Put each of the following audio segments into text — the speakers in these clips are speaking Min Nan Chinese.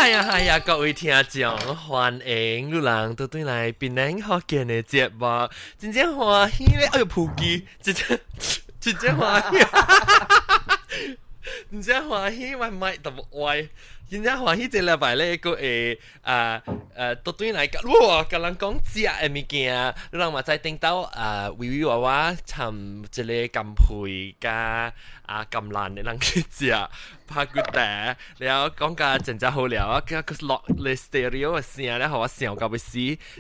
係啊係啊，各位聽眾，歡迎你人倒轉來檳榔福建的節目，真正歡喜咧！哎喲，普及，真正真正歡喜，真正歡喜，我麥特別歪。真正歡喜，這禮拜咧，閣會啊倒轉來，哇！共人講食的物件，你人嘛知頂到啊，微微娃娃參一个甘配佮啊甘蘭的人去食排骨茶，然後講甲真正好料啊，佮佮落咧 stereo 的聲咧，予我想到欲死，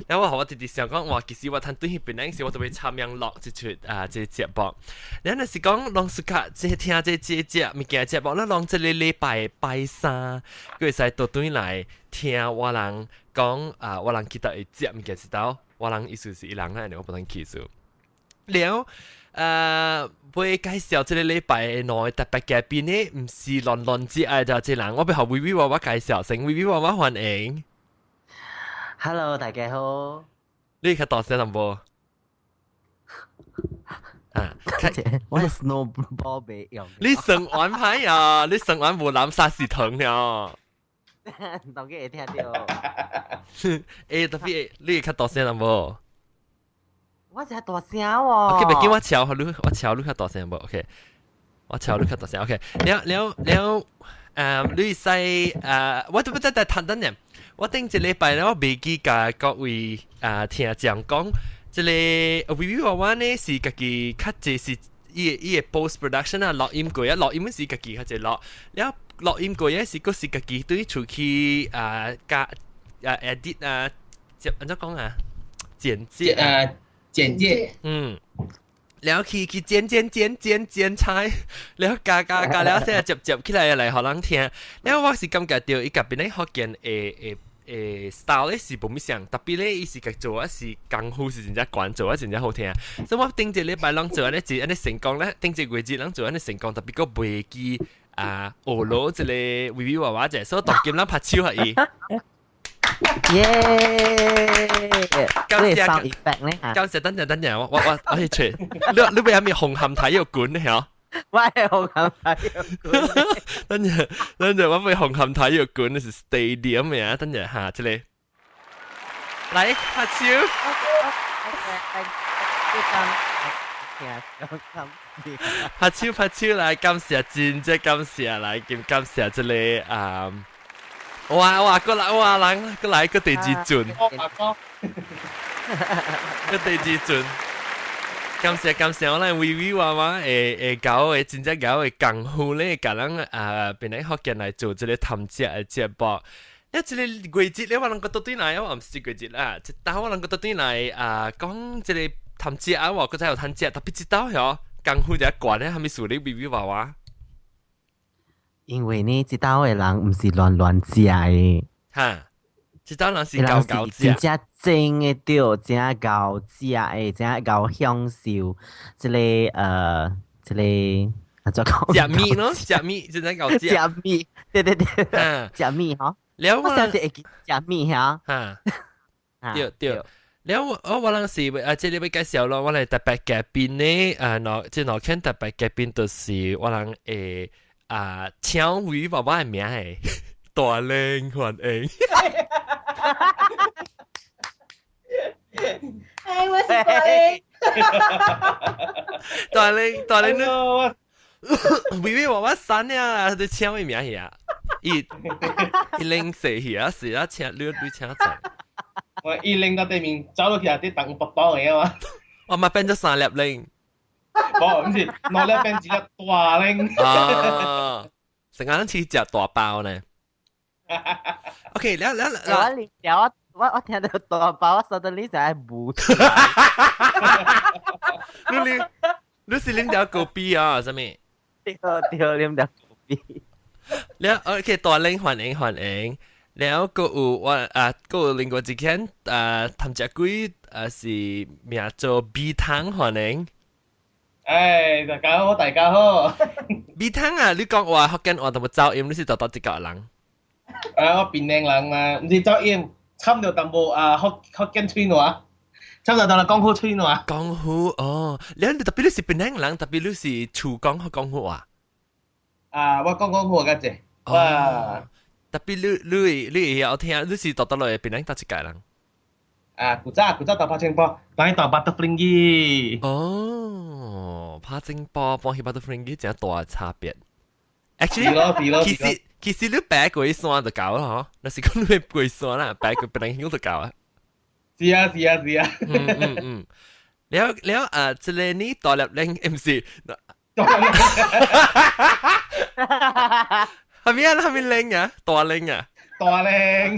然後我予我直直想講，哇！其實我趁對彼邊時，我都欲參樣錄這齣啊這個節目。然後若是講攏是較這聽這這食物件節目，咱攏這个禮拜拜三，閣會使倒轉來聽我人講啊，我人記得會食物件是倒，我人意思是伊人啊，我不能記住。了，會介紹這个禮拜的兩个特別嘉賓呢，毋是亂亂食的就這人，我欲予微微娃娃介紹先，微微娃娃歡迎。 Hello，大家好。你較大聲淡薄。啊，我 snowball 袂用。你算完牌啊？你算完無藍沙士糖了。當然會聽著。欸，特別你較大聲淡薄。我真大聲喎。 OK，別緊，我調予你，我調你較大聲無？OK，我調你較大聲。OK，了了了，你使我都不得等等呢。我頂一禮拜咧，我袂記共各位啊聽眾講，這个微微娃娃呢是家己較濟是伊的 post production 啊，錄音過啊，錄音是家己較濟錄，了錄音過啊是閣是家己對出去啊加啊 edit 啊，接按怎講啊？剪接啊。剪接，嗯，了去剪剪剪剪剪裁，了加加加了，先接接起來來予人聽。了我是感覺著伊共檳榔福建的 style 咧是無物相，特別咧伊是共做啊是功夫是真正懸，做啊真正好聽。所以我頂一禮拜攏做按呢一按呢成功咧，頂一個月攏做按呢成功，特別閣袂記啊學落一個微微娃娃者，所以當今咱拍手予伊。耶！感謝 sound effect 咧嚇。感謝，等陣等陣，我去揣。你欲啥物紅磡體育館咧嚇？我係紅磡體育館。等陣等陣，我欲紅磡體育館是 stadium 嘅啊！等陣嚇，這個來拍手。拍手拍手來，感謝真正感謝來，兼感謝這个啊！哇哇，過來哇人，過來個第二陣，個第二陣。感謝感謝，我咱微微娃娃會會搞的真正搞的功夫咧，共咱啊檳榔福建來做這个探食的節目。一這个月節咧，我人閣倒轉來，我毋是這個月節啦，這冬我人閣倒轉來啊，講這个探食啊，我閣再有趁食，特別這兜嗬，功夫就懸咧，啥物事咧，微微娃娃？因為呢，這兜的人毋是亂亂食的。哈，這兜人是𠢕𠢕食，真正真的對，真𠢕食的，真𠢕享受這个這个按怎講？食物咯，食物真正𠢕食。食物，對對對，食物吼。了我想是會記食物嚇。哈，對對。了我人是啊，這裡欲介紹咯，我來特別嘉賓呢，啊，喏，這兩天特別嘉賓就是我人會啊，請微娃娃的名的大玲歡迎。哎，我是大玲。大玲，大玲，你微微娃娃刪了，你請伊名去啊？伊伊零四去啊，是啊，請你請走。我一零到對面走落去啊，啲等北當嚟啊嘛。我咪變咗三粒零。無，毋是，兩粒變一粒大零。啊，成日似食大包呢。OK，了了了。我了我聽到大包，我 suddenly 就愛無。你是啉著咖啡啊？啥物？對對，啉著咖啡。了，OK，大玲歡迎歡迎。了，閣有我啊，閣有另外一間啊，探食鬼啊是名做米湯歡迎。哎，大家好，大家好。米湯啊，你講話福建話淡薄走音，你是佗佗一國人？啊，我檳榔人嘛，毋是走音，參著淡薄啊福建喙話，參著當來講好喙話。講好哦，你特別你是檳榔人，特別你是厝講廣府話。啊，我講廣府話較濟，我。特別你會曉聽，你是蹛佗落檳城佗一屆人？啊，古早古早蹛拍青波，當蹛 Batu Ferringhi。哦，拍青波搬去 Batu Ferringhi 真大差別。Actually，是咯是咯。其實你爬過山就夠啦，嗬。若是講你過山啦，爬過檳城就夠啊。是啊是啊是啊。嗯嗯嗯。了了啊，這個你大粒拎，毋是？係咪啊？係咪拎啊？大拎啊？大拎。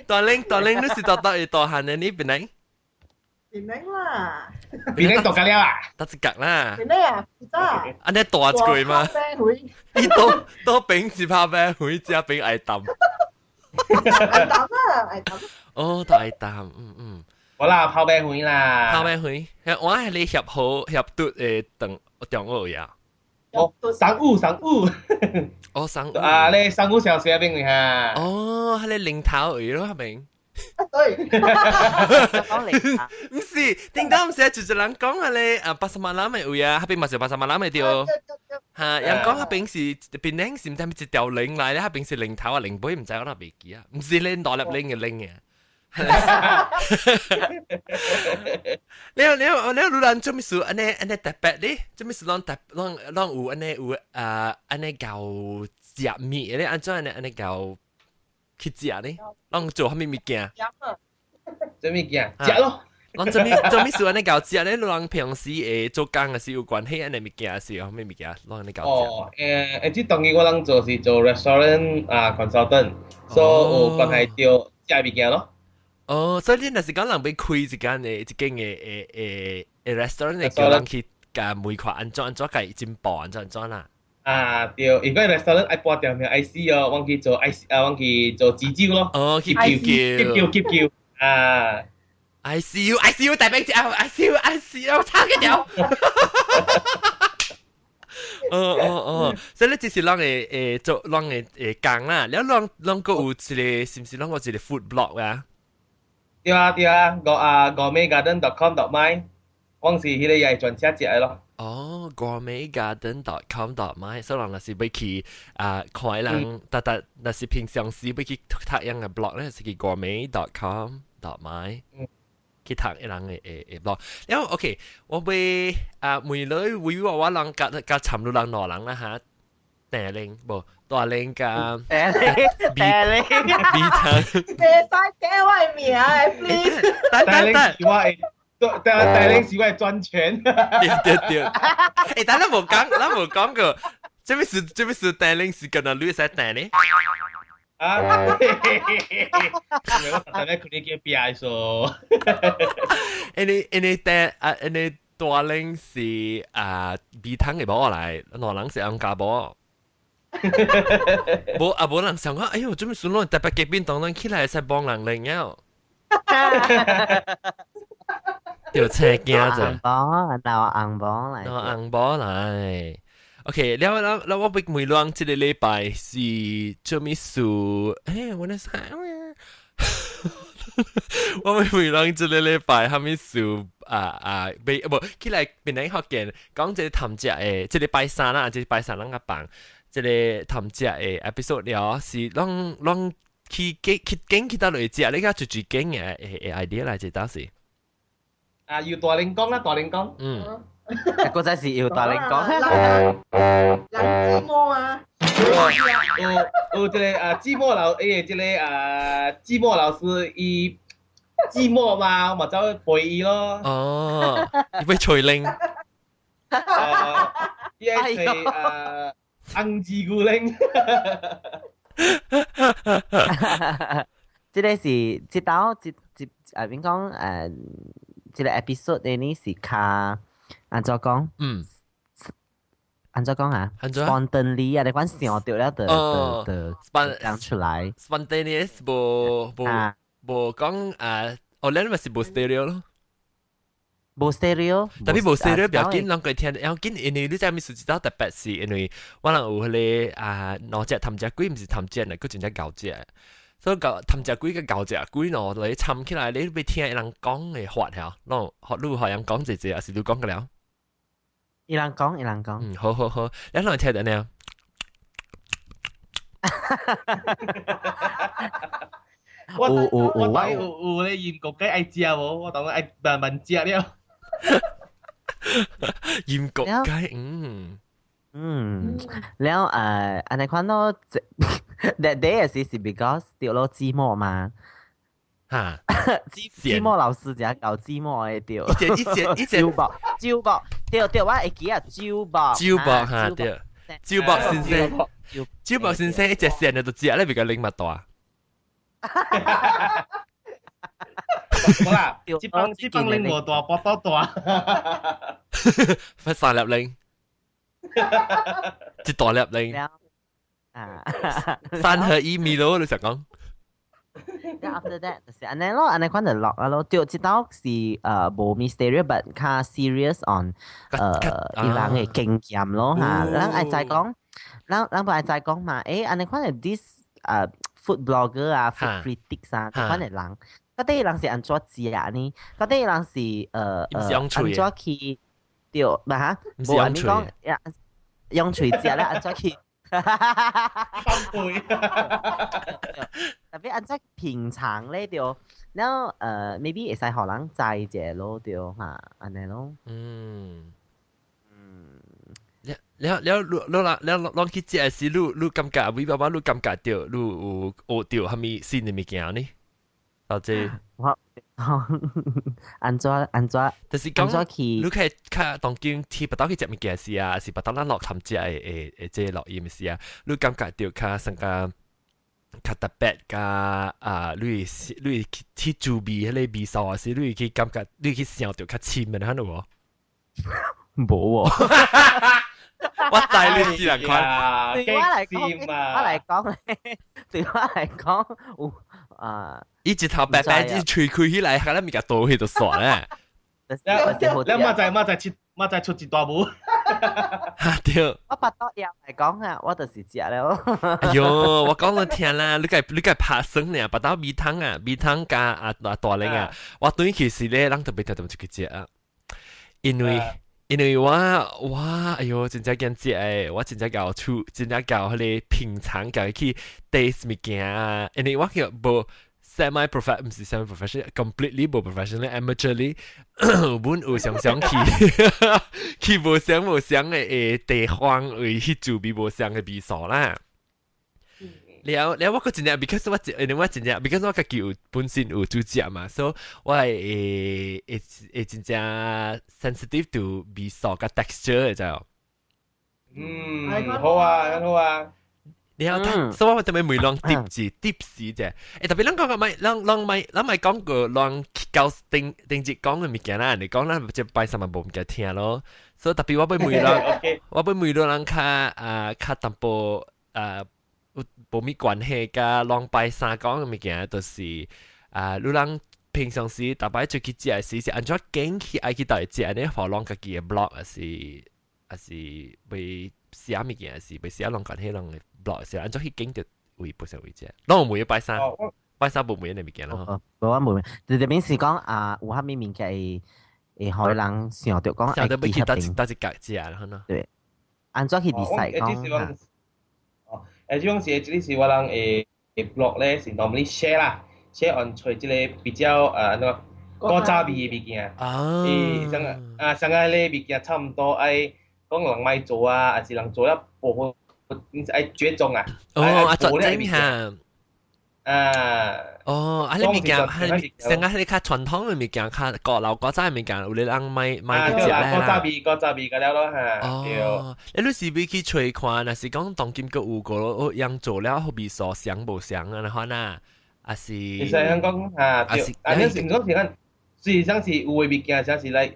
大拎大拎，你是蹛佗會大漢的？你檳城？檳城啦。檳城蹛甲了啊？蹛一角啦。檳城啊，古早。按呢大一個嗎？伊倒倒邊是拍啤回，這邊愛淡。愛淡啊，愛淡。哦，都愛淡，嗯嗯。好啦，泡啤粉啦。泡啤粉，我係你協好協嘟的中中學呀。哦，三五三五。哦，三五。啊，你三五小學邊位哈？哦，係你零頭位咯，係咪？對。毋是，頂當毋是就一人講啊咧，啊巴沙馬蘭的位啊，彼邊嘛是巴沙馬蘭的對。嚇，人講彼邊是檳城是毋知一條嶺來咧，彼邊是嶺頭啊，嶺尾毋知我哪袂記啊，毋是恁大粒嶺的嶺嘅。了了了，你人做咩事？按呢按呢特別咧？做咩事？攏特攏攏有按呢有啊按呢𠢕食物咧？按怎按呢按呢𠢕去食咧？攏做啥物物件？做物件？食咯。攏做咩做咩事按呢𠢕食咧？你人平時會做工的是有關係按呢物件是啥物物件？攏按呢𠢕食。哦，這當然我人做是做 restaurant 啊 consultant，所以有關係著食物件咯。哦，所以你若是講人欲開一間的一間的的的 restaurant，會叫人去共問看按怎按怎共伊進步，按怎按怎啦？啊，對，如果 restaurant 愛搬店名 IC 哦，阮去做 IC 啊，阮去做急救咯。哦，去急救，急救，急救啊！ICU ICU 大病者 ICU ICU 差幾條。哦哦哦，所以你這是攏會會做攏會會工啦，了攏攏閣有一個，是毋是攏有一個 food blog 啊？對啊對啊，個啊 gourmetgarden.com.my，阮是彼個也係專車食的咯。哦，gourmetgarden.com.my，所以人若是欲去啊看人，逐逐若是平常時欲去讀樣的 blog 咧，是去 gourmet.com.my 去讀伊人的的的 blog。了 OK，我欲啊問你為我我人佮佮參你人兩人啦哈，大玲無大玲佮大玲大玲米湯，袂使改我的名，please。等等等，是我的，大大玲是我的專權。對對對，欸，但咱無講，咱無講過，這邊是這邊是大玲是跟阿女使大呢？啊，我實在可能叫變數。因為因為大啊，因為大玲是啊米湯的某來，兩人是翁家某。無啊，無人想講，哎喲，做咩事攏特別隔壁當當起來使幫人領了？著青驚者。紅包，鬧紅包來。鬧紅包來。OK，了了了，我欲問人這个禮拜是做咩事？欸，我那啥，我欲問人這个禮拜啥物事啊啊？欲無起來檳城福建講這个談食的，這个拜三啦，這个拜三咱較放。這个談食的 episode 了，是攏攏去去揀去佗落食，你較最最揀的的 idea 來這當時。啊，由大玲講啦，大玲講。嗯。嗰陣時要大玲講。人寂寞啊。有有這个啊，寂寞老，欸，這个啊，寂寞老師伊寂寞嘛，我嘛走去陪伊咯。哦，伊欲吹鈴。啊，伊愛吹啊。紅字牛奶。這个是這道這這啊，點講這个 episode 呢是較按怎講？嗯，按怎講啊按怎？spontaneously 啊，你講想著了就就就講出來。 spontaneous 無無無講啊，哦，咱咪是無 stereo 咯。無 stereo，特別無 stereo 不要緊，人會聽要緊，因為你知影事一道特別是因為我人有彼个啊兩隻談食鬼，毋是談食呢，閣真正𠢕食。所以𠢕談食鬼佮𠢕食鬼喏，你參起來，你欲聽伊人講的話嚇，喏，學你予人講濟濟，抑是你講過了？伊人講，伊人講。嗯，好好好，咱來聽著呢。我有有有我當有有咧鹽焗雞愛食無？我當愛慢慢食了。鹽焗雞，嗯。嗯，了按呢款咯，that day 是 because 著咯寂寞嘛。寂寞老師只搞寂寞的對。一隻一隻一隻周博周博對對，我會記啊，周博。周博哈對，周博先生，周博先生一隻線就食咧，比較靈物大。好啦，這幫這幫拎無大，腹肚大。發三粒零，一大粒零。啊，三合一米咯，你想講？ After that 就是按呢咯，按呢款就落啊咯。對，這道是無 mysterious，but 較 serious on 伊人的經驗咯嚇。咱愛知講，咱咱不愛知講嘛？按呢款的 this food blogger 啊，food critics 啊，這款的人，到底人是按怎食呢？到底人是按怎去對，唔嚇？無按你講，用喙食咧，按怎去？翻倍。特別按怎品嘗咧，對，然後maybe 會使予人知一下咯，對嚇，按呢咯。嗯。嗯。了了了，你啦，了攏去食時，你感覺為爸爸你感覺著，你有學著啥物新的物件呢？或者我按怎按怎，就是講你可以較當今去別倒去食物件時啊，是別倒咱落潭食的的這個錄音時啊，你感覺著較算較較特別，較啊，你會去注意彼個味素，還是你會去感覺，你會去想著較深的，可能無？無喎。我知你是人款，對我來講，我來講咧，對我來講有啊，伊一頭白白，一喙開起來，可能物件倒去就煞咧。你馬仔出馬仔出一大霧。哈對。我腹肚枵來講啊，我就是食了。哎喲，我講你聽啦，你該拍算呢，腹肚味湯啊，味湯加啊大大玲啊，我轉去時咧，人特別特別出去食啊，因為我哎喲，真正驚食誒，我真正𠢕出，真正𠢕彼個品嘗，𠢕去 taste 物件啊，因為我叫無 semi prof 毋是 semi professional，completely 無 professional amateurly，阮有常常去無相無相的地方，為去注味無相的味素啦。了了，我閣真正，because 我因為我真正，because 我家己有本身有煮食嘛，所以我會會會真正 sensitive to 味素佮 texture 的知無？嗯，好啊，好啊。然後，所以我特別問人 tips tips 啫。特別咱講個咪，咱咱咪咱咪講過，咱到頂頂節講的物件啦，你講咱這拜三嘛無物件聽咯。所以特別我欲問人，我欲問人較啊較淡薄啊有無咩關係佮攏拜三講的物件，就是啊，你人平常時逐擺出去食時是按怎揀去愛去佗位食呢？予攏家己的 blog 還是欲寫物件，還是欲寫攏關係攏的 blog 是按怎去揀著位不是位食？攏有問拜三，拜三無問的物件咯。無我無問，就這邊是講啊，有啥物物件會會予人想著講想著欲去佗一角食啦，可能。對，按怎去 decide 講？哦，這種是這個是我人的 blog 咧，是 normally share 啦，share on 揣這個比較那個古早味的物件。啊。伊像啊，像個咧物件差唔多愛講人莫做啊，還是人做了無好，愛絕種啊。哦，啊，絕種哈。啊。哦，啊，你物件，成個彼較傳統的物件，較古老古早的物件，有咧人莫莫去食咧。古早味，古早味個了咯嚇。哦，你是欲去揣看，若是講當今閣有個樣做了，好味素相無相啊？款啊，還是？其實香講嚇，對，啊，你是講是講，事實上是有的物件，就是來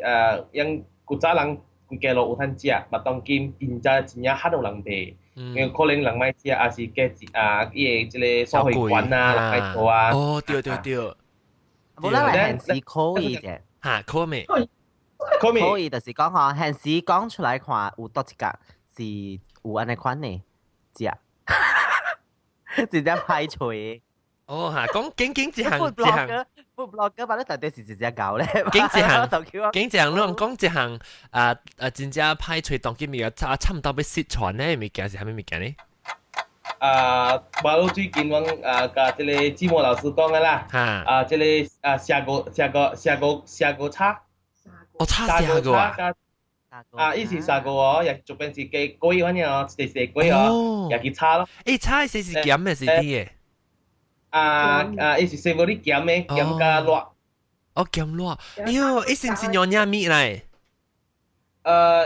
用古早人規家路有通食，嘛當今真正真正較多人賣。因為可能人莫食，還是價錢啊，伊的這個收費懸啊，人莫做啊。哦，對對對。無咱來現時可以者。嚇，可未？可未？可以，就是講吼，現時講出來看，有佗一角是有按呢款的食，直接歹揣。哦嚇，講經經一項一項。不 blogger 把你到底是直接搞咧？經一項，經一項，你講一項啊，真正歹揣當今物件差差毋多欲失傳咧物件是啥物物件呢？啊，我最近我啊，佮這个志摩老師講的啦，啊，這个啊，下個下個下個下個叉，哦，叉下個啊，啊，伊是砂鍋哦，也這邊是雞粿反正哦，一隻粿哦，也去炒咯。欸，炒的是是鹹的，是甜的？啊啊，伊是 savory 鹹的，鹹加辣。哦，鹹辣。哎喲，伊是毋是娘惹麵來？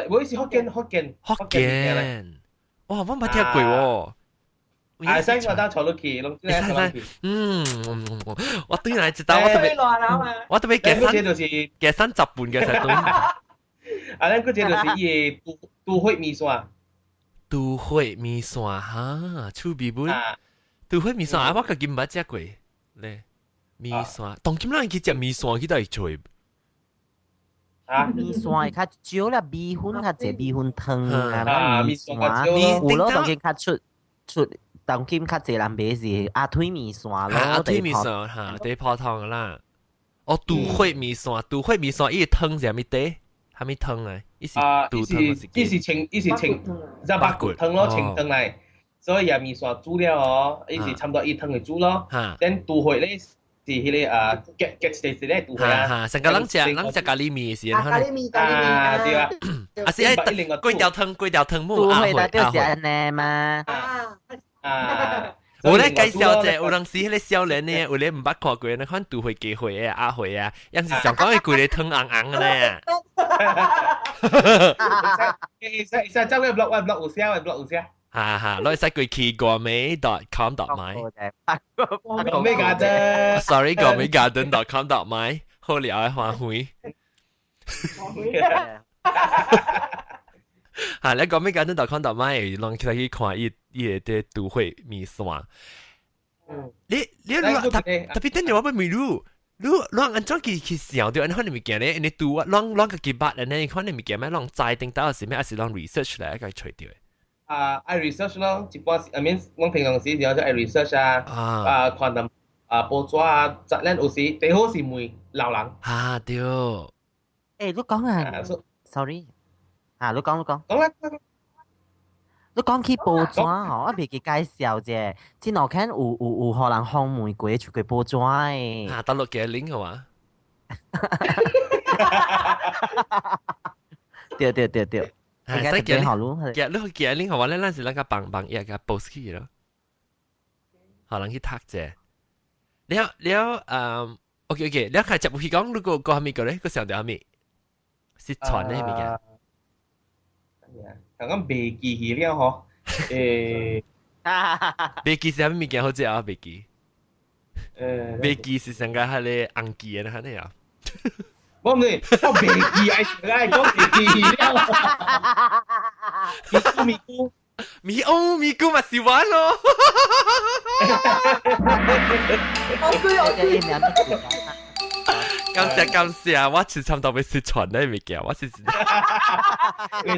我是福建福建福建。哇，我無聽過喎。啊，使我當坐落去，攏真係坐落去。嗯，我對來一道，我特別，我特別加三，加三十半嘅才對。啊，咱嗰隻就是伊个都會麵線。都會麵線哈，趣味本。都會麵線啊，我家己毋捌食過咧。麵線，當今咱去食麵線去佗位揣？啊，麵線較少啦，米粉較濟，米粉湯啊，麵線有咯，當今較出出，當今較濟人買是鴨腿麵線咯，鴨腿麵線哈，佇泡湯啦。哦，都會麵線，都會麵線，伊個湯是啥物底？啥物湯啊？伊是伊是伊是清，伊是清，只白骨湯咯，清湯來。所以也麵線煮了哦，伊是差不多伊湯會煮咯。等都會咧是彼个啊，夾夾一個一個都會啊。上個咱食咱食咖喱麵是咖喱麵，咖喱麵啊，對啊。啊是愛粿條湯，粿條湯姆都會啦，就是按呢嘛。啊。我咧介紹者，有當時彼个少年呢，有咧毋捌看過，那款都會雞血的鴨血啊，樣是想講伊規个湯紅紅的咧。會使會使走個 blog，我 blog 有寫，我 blog 有寫。哈哈，你會使過去 gourmet.com.my。 Gourmet Garden。 Sorry，gourmetgarden.com.my，好了的歡喜。哈，你 gourmetgarden.com.my，攏可以去看伊伊个佇都會麵線。你你你特特別等陣我欲問你，你你按怎去去想著按款的物件咧？你拄啊，攏攏家己捌按呢款的物件咩？攏知頂到是咩？還是攏 research 來共揣著的？啊，愛 research 咯，一般是，I mean，我平常時就愛 research 啊，啊，看淡啊報紙啊，咱有時最好是問老人。啊對。欸，你講啊，sorry，啊，你講你講。講啦。你講起報紙吼，我袂記介紹者，這兩天有有有予人訪問過，出過報紙的。啊，大陸嘅 link 係嘛？對對對對。應該特別好咯。寄你寄 link 予我咧，咱是咱個幫幫伊個 post 去咯，予人去讀者。了了，嗯，OK OK，了開接去講，你個個啥物個咧？個想著啥物？是傳的物件。剛剛袂記起了吼，欸，袂記是啥物物件好食啊？袂記，袂記是上個彼个紅記的那個啊。我毋是，我袂記愛愛講袂記了。咪咕咪咕咪哦咪咕嘛是我咯。我句我句。感謝感謝，我是差不多欲失傳的物件，我是。你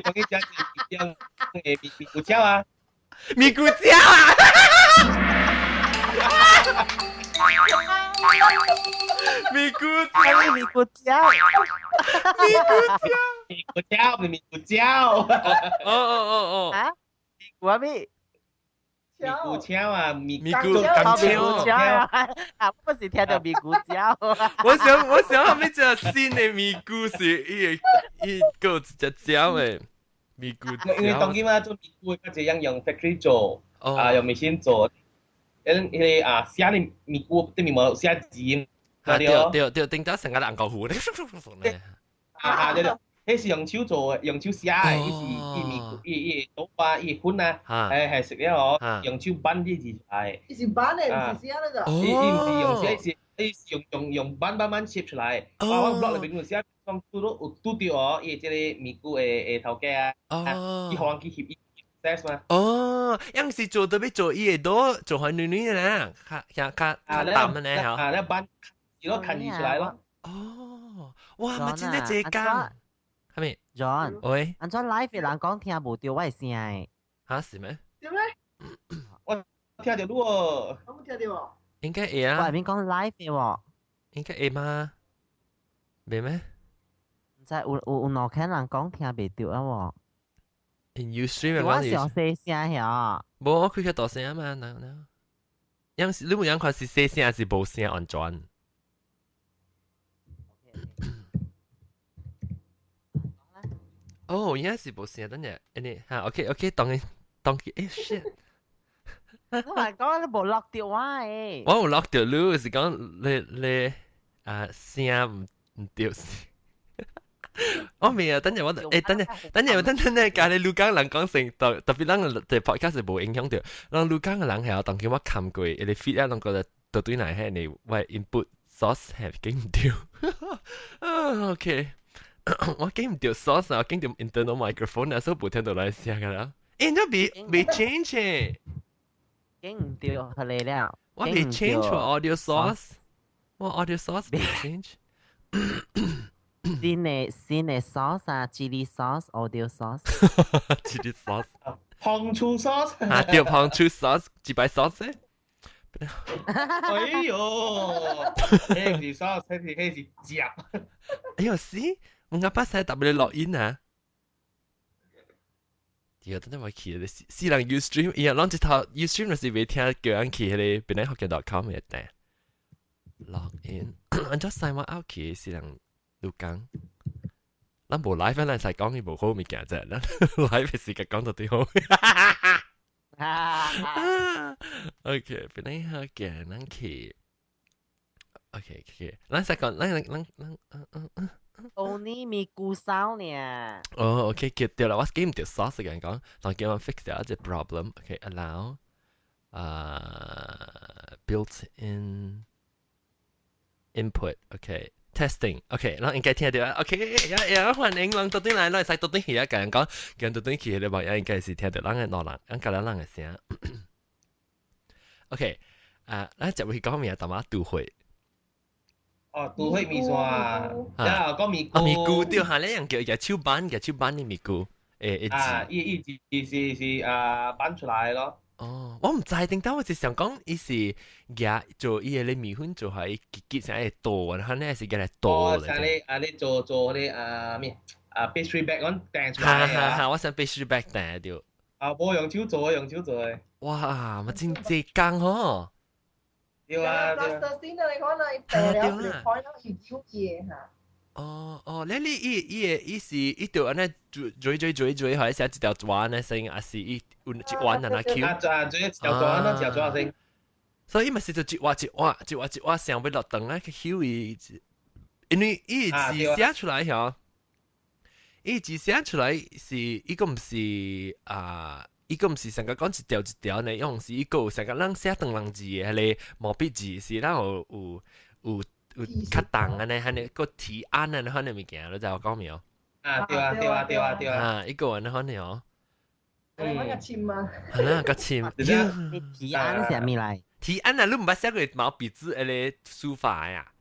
當去食是用咪咪咕椒啊，咪咕椒啊！咪咕椒，咪咕椒，咪咕椒，咪咕椒，咪咕椒。哦哦哦哦。啊？咪咕咩？咪咕椒啊，咪咪咕椒椒啊！我是聽著咪咕椒。我想我想後面隻新的咪咕是伊個伊個一隻椒的咪咕椒。因為當今啊做咪咕，較濟樣用 factory 做，啊用 machine 做。因彼个啊寫的咪咕頂面無寫字，對對對，頂到成個紅豆糊咧。啊對對，彼是用手做的，用手寫的，伊是伊咪伊伊豆花伊粉啊，係係食了哦，用手扳啲字出來。伊是扳的，毋是寫那個。伊伊毋是用寫，是伊是用用用扳慢慢切出來。啊，我 blog 內面有寫，講拄到有拄著哦，伊這個咪咕的的頭家啊，伊予人去翕伊。嘛？哦，樣是做特別做伊會多做番女女咧，較較較較淡的咧嚇。啊，你扳，伊攞牽字出來咯。哦，哇，嘛真係這工，係咪？John，喂，按怎 live 的人講聽無著我的聲的？嚇是咩？點咧？我聽著你哦。我無聽著哦。應該會啊。我外面講 live 的喎。應該會嗎？袂咩？毋知有有有兩個人講聽袂著啊喎。In Ustream 我上細聲呀。無，我開較大聲啊嘛，嗱嗱。樣是你有樣看是細聲還是無聲安全？哦，應該是無聲，等陣，你嚇，OK OK，當佢當佢，欸 shit！我係講你無落掉我誒。我有落掉你，是講你你啊聲毋對。我未啊，等陣我等陣等陣等陣咧，教你鹿港人講成特特別，咱個 podcast 是無影響到，咱鹿港嘅人係當叫我看過，伊個 feed 啊，攏覺得到對來係你我 input source 係見毋對。啊，OK，我見毋對 source 啊，我見到 internal microphone 啊，所以無聽到來聲㗎啦。欸，你未未 change？見毋對，係你了。我未 change 我 audio source，我 audio source 未 change。新的 sauce 啊，chili sauce，audio sauce。 chili sauce，糖醋 sauce。啊，對，糖醋 sauce，幾擺 sauce？哎呦，迄是 sauce，彼是汁。哎呦，是，我阿爸使特別錄音啊。對，等陣我去，死死人 Ustream，伊啊，攏一頭 Ustream 就是袂聽叫人去彼個本來福建 .com 嘅訂。log in，按怎使我 out 去死人。都講，咱無 live，咱使講伊無好物件啫，咱 live 時間講到最好。OK，本來好嘅，咱去。OK，OK，咱使講，咱咱咱嗯嗯嗯。 Only 咪菇燒呢？哦，OK，對啦，我記毋著 source 嘅講，當叫我 fix 掉一隻 problem。OK，allow，built-in input。OK。testing，OK，咱應該聽到啊，OK，呀呀，歡迎人到轉來，咱會使倒轉去啊，共人講，共人倒轉去，你網應該是聽到咱的兩人，咱共咱人的聲。OK，啊，咱接落去講咩？淡仔拄會。哦，拄會麵線啊，啊，講麵菇。麵菇對，下咧人叫舉手挽，舉手挽的麵菇，欸，啊，伊伊是是是啊，挽出來咯。哦，我毋知，頂當我是想講，伊是舉做伊個咧麵粉做下伊結結成會倒，然後呢是舉來倒。哦，像你啊，你做做嗰啲啊咩啊 pastry bag 咁掟出來。哈哈哈，我想 pastry bag 掟掉。啊，無用手做，用手做的。哇，嘛真濟工吼。對啊，對啊。先啊，你講啦，掟了，開咗要燒嘢嚇。哦哦，你伊伊的意思，伊就按呢嘴嘴嘴嘴，還是一條紙呢聲，還是伊有一彎按呢 Q？啊，啊，一條紙咯，一條紙聲。所以伊嘛是就一挖一挖，一挖一挖，想欲落腸啊去嗅伊，因為伊字寫出來吼，伊字寫出來是伊個毋是啊，伊個毋是上個講一條一條呢，用是伊個上個咱寫長人字的彼個毛筆字是咱有有有。有較重按呢，按呢個提按按呢款的物件，你知我講未？啊，對啊，對啊，對啊，對啊。啊，伊個按呢款的哦。嗯。較深啊。係啦，較深。你提按是啥物來？提按啊，你毋捌寫過毛筆字彼個書法呀？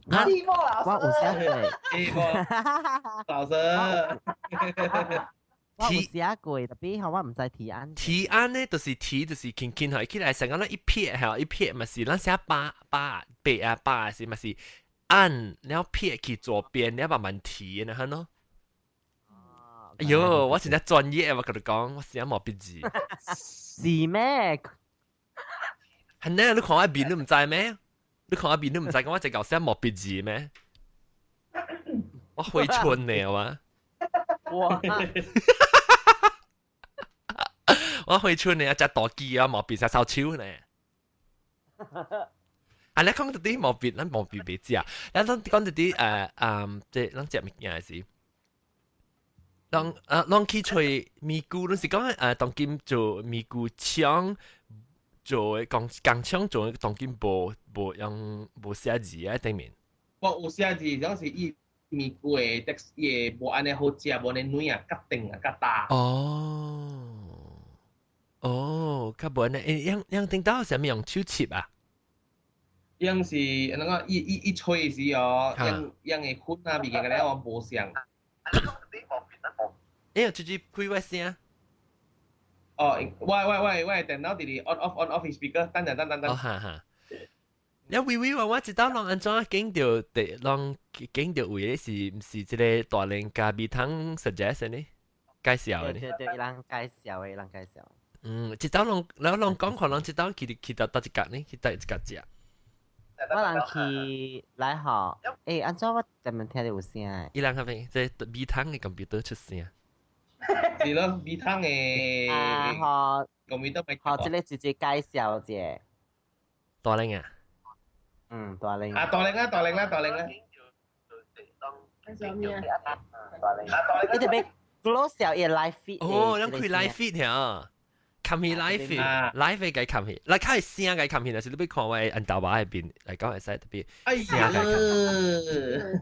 我有寫過。寂寞老師。我有寫過，tapi 我毋知提按。提按呢，就是提，就是輕輕下起來，成個咱一撇嚇，一撇嘛是咱寫八八八啊八是嘛是按，然後撇去左邊，然後慢慢提，然後咯。哎喲，我現在專業，我跟你講，我寫毛筆字。是咩？係呢，你看我面你毋知咩？你看我面你毋知講我這個寫毛筆字咩？我揮春呢，我。哇！我揮春呢，一隻大機啊，毛筆寫手手呢。啊，你講到啲毛筆，咱毛筆袂食。咱講到啲即咱食物件時，人去揣咪菇，你是講當今做咪菇廠做的工工廠做的當今無無用無寫字啊頂面。我有寫字，講是伊咪菇的 text 伊會無按呢好食，無按呢軟啊，較硬啊，較焦。哦，哦，較無按呢，欸，樣樣頂到啥物用手切啊？樣是按怎講？伊伊伊吹時哦，樣樣的粉啊，物件個咧我無像。欸，直接開我聲。哦，我電腦佇咧 on off on off speaker，等陣等等等。哦，哈哈。你微微話我知道人按怎見著第人見著位是毋是這個大連咖啡湯 suggest 呢？介紹對對對，伊人介紹的，伊人介紹。嗯，一道攏，然後攏講可能一道去去到佗一角呢？去佗一角食？我人去來吼，欸，按怎我怎麼聽到有聲？伊人嗰邊這米湯的 computer 出聲。是咯，米湯的。啊吼， computer 咪。好，這個直接介紹者。大玲啊？嗯，大玲。啊，大玲啦，大玲啦，大玲啦。咩？你特別 close 了伊 live feed。哦，咱開 live feed 嚇。冚去 live feed，live 嘅冚去，嗱，較係聲嘅冚去，但是你欲看我按頭把嗰邊來講會使特別聲嘅冚。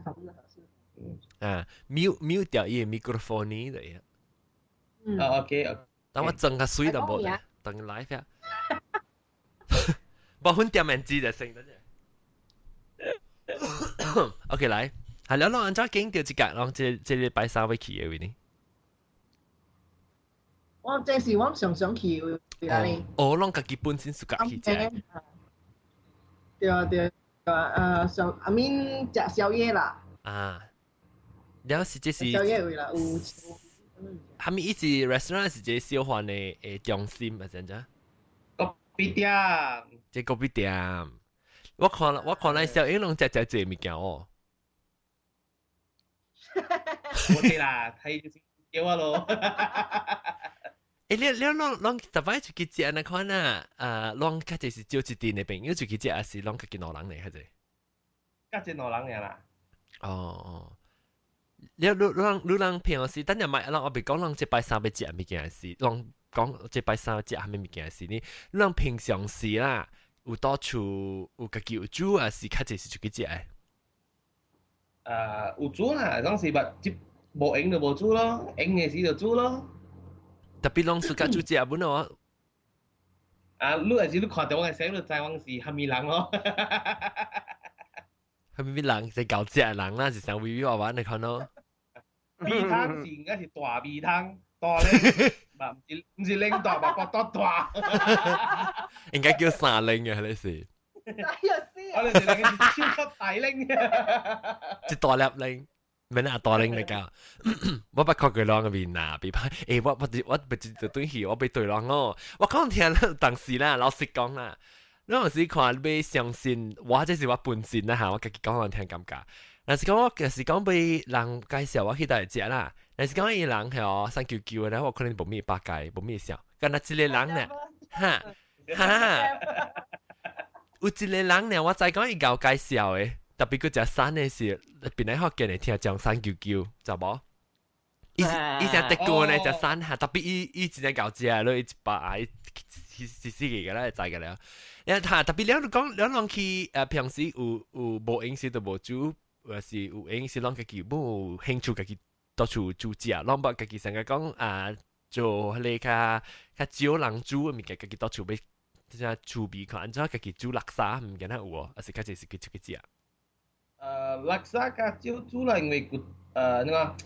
啊，mute mute 掉伊個 microphone 呢就係。嗯。哦，OK。等我整個水都無咧，等 live 啊。無分點面子就成得啫。OK，來，係了，攏按怎經到一格，攏這這禮拜三欲去的位呢？我這是我常常去的位。哦，攏家己本身是家去食。對啊對啊，上 I mean 食宵夜啦。啊，了是這是宵夜位啦，有。哈咪伊是 restaurant 是這小販的誒中心啊，真正。咖啡店。這咖啡店，我看咱小英攏食食這物件哦。我知啦，睇就是叫我咯。欸，你攏攏逐擺出去食按呢款啊？啊，攏較濟是招一陣的朋友出去食，還是攏家己兩人咧較濟？較濟兩人爾啦。哦哦，你你你你人平常時，等陣莫，我袂講人這拜三欲食物件時，攏講這拜三食啥物物件時，你你人平常時啦，有倒厝有家己有煮，還是較濟是出去食的？有煮啦，當時捌這無閒就無煮咯，閒的時就煮咯。特別攏自家煮食本哦。啊，你若是你看著我的相，你就知我是啥物人咯。啥物人是𠢕食的人啦，是啥微微娃娃你看咯。米湯是應該是大米湯，大咧，嘛毋是毋是奶大，嘛腹肚大。應該叫三奶嘅，你是。哎呀死！我哋是兩個是超級大奶。一大粒奶，免啊大奶嚟講。我捌看過人嘅面啊，比歹，欸，我我我不知就對去，我欲對人哦。我講聽當時啦，老實講啦，你有時看你欲相信，我這是我本身啦嚇，我家己講人聽感覺。若是講我若是講欲人介紹我去佗食啦，若是講伊人係哦，生球球的咧，我可能無物百介，無物想。敢若一個人呢，哈哈，有一個人呢，我知講伊𠢕介紹的，特別閣食瘦的時，邊來福建的聽講生球球，知無？伊伊成德國呢食瘦哈，特別伊伊真正𠢕食，落伊一百啊，伊是是死個啦，知個了。然後特別了你講，了攏去平時有有無閒時就無煮，或是有閒時攏家己無興趣家己到處煮食，攏捌家己成日講啊做彼個較較少人煮的物件，家己到厝欲這趣味看，按怎家己煮叻沙物件仔有無？還是較濟是去出去食？叻沙較少煮啦，因為骨那個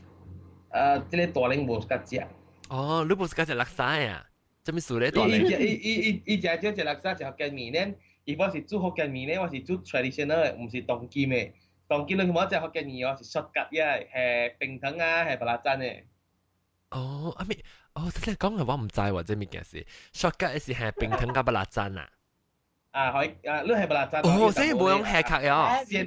這個大奶無較食。哦，你無是較食叻沙呀？啥物事咧？大奶？伊伊伊伊伊食少食叻沙，食福建麵咧。伊我是煮福建麵咧，我是煮 traditional 的，毋是當今的。當今你無食福建麵哦，是 shortcut 呀，係冰糖啊，係 belacan 的。哦，啊咪，哦，真係講嘅我毋知喎，這物件是 shortcut 是係冰糖佮 belacan 啊。啊，可以啊，你係 belacan。哦，所以無用蝦殼喲。先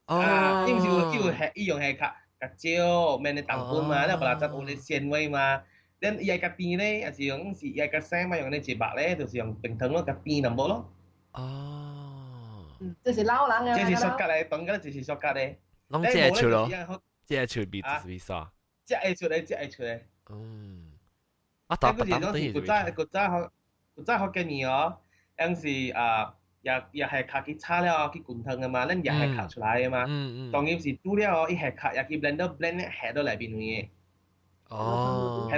哦，伊毋是有叫蝦，伊用蝦殼，較少，免你糖分嘛，你 belacan 有咧鮮味嘛。咱伊愛較甜咧，還是用是伊愛較生嘛，用咧一肉咧，就是用冰糖咯，較甜淡薄咯。哦。嗯，這是老人嘅。這是 shortcut 咧，當然這是 shortcut 咧。攏食會出咯，食會出味就是味啥？食會出咧，食會出咧。嗯。啊，大這個是古早古早福古早福建麵哦，樣是啊，也也係較去炒了去滾湯的嘛，咱也係殼出來的嘛。當然是煮了哦，伊下殼也去 blender blend 咧，下到內面嘅。哦。